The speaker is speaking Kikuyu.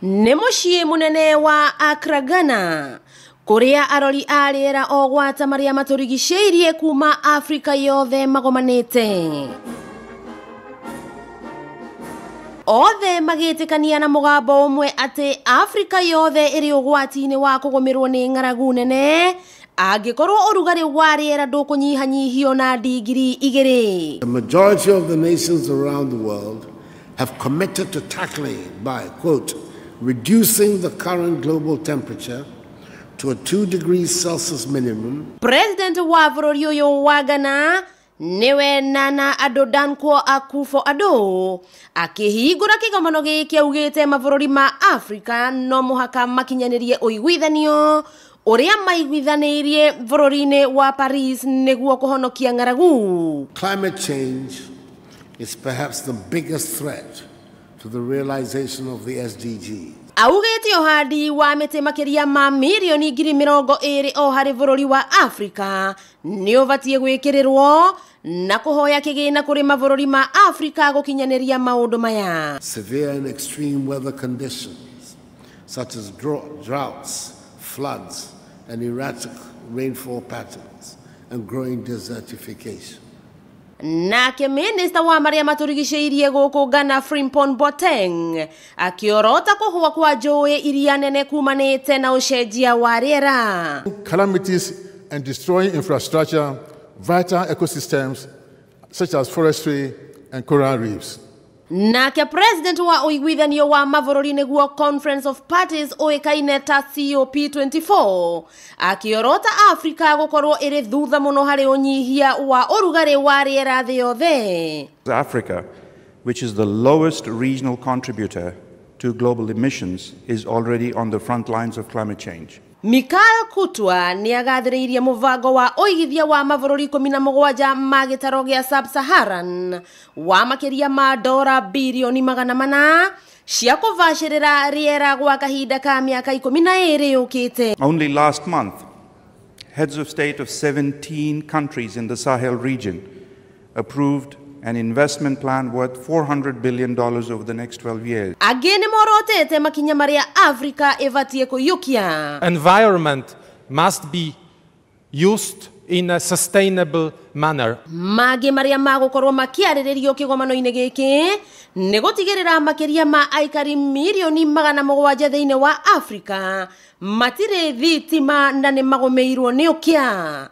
Nĩ mũciĩ mũnene wa Accra, Ghana, kũrĩa arori a rĩera o gwata marĩa matũrigicĩirie kuma Afrika yothe magomanĩte. Othe magĩtĩkania na mũgambo ũmwe atĩ Afrika yothe ĩrĩ ũgwati-inĩ wa kũgũmĩrwo nĩ ng'aragu nene angĩkorwo ũrugarĩ wa rĩera ndũkũnyihanyihio na ndigiri 2. The majority of the nations around the world have committed to tackling it by, quote, reducing the current global temperature to a 2 degrees Celsius minimum. President wa bũrũri ũyũ wa Ghana nĩwe Nana Addo Dankwa Akufo-Addo akĩhingũra kĩgomano gĩkĩ augĩte mabũrũri ma Afrika no mũhaka makinyanĩrie ũiguithanio ũrĩa maiguithanĩirie bũrũri-inĩ wa Paris nĩguo kũhonokia ng'aragu. Climate change is perhaps the biggest threat to the realization of the SDGs. Augĩte ũhandi wa mĩtĩ makĩria ma mirioni 20,000 o harĩ bũrũri wa Afrika nĩ ũbatiĩ gwĩkĩrĩrwo na kũhoya kĩgĩna kũrĩ mabũrũri ma Afrika gũkinyanĩria maũndũ maya. Severe and extreme weather conditions such as droughts, floods, and erratic rainfall patterns, and growing desertification. Nake minista wa marĩa matũrigicĩirie gũkũ Ghana Frimpong Boateng akĩorota kũhũa kwa njũĩ iria nene kumanĩte na ũcenjia wa rĩera. Calamities and destroying infrastructure, vital ecosystems such as forestry and coral reefs. Nake president wa ũiguithanio wa mabũrũri nĩguo Conference of Parties ũĩkaine ta COP24 akĩorota Afrika gũkorwo ĩrĩ thutha mũno harĩ ũnyihia wa ũrugarĩ wa rĩera thĩ yothe. Africa, which is the lowest regional contributor to global emissions, is already on the front lines of climate change. Mikael Kutwa nĩ agathĩrĩirie mũbango wa ũigithia wa mabũrũri 17 ma gĩtaro gĩa Sub-Saharan wa makĩria ma dora birioni 400 cia kũbacĩrĩra rĩera gwa kahinda ka mĩaka 12 yũkĩte. Only last month, heads of state of 17 countries in the Sahel region approved an investment plan worth $400 billion over the next 12 years. Angĩ nĩ morotete makinya marĩa Afrika ĩbatiĩ kũiyũkia. Environment must be used in a sustainable manner. Mangĩ marĩa magũkorwo makĩarĩrĩrio kĩgomano-inĩ gĩkĩ nĩ gũtigĩrĩra makĩria ma aikari mirioni 700 thĩinĩ wa Afrika matirĩ thitima na nĩ magũmĩirwo nĩ ũkĩa.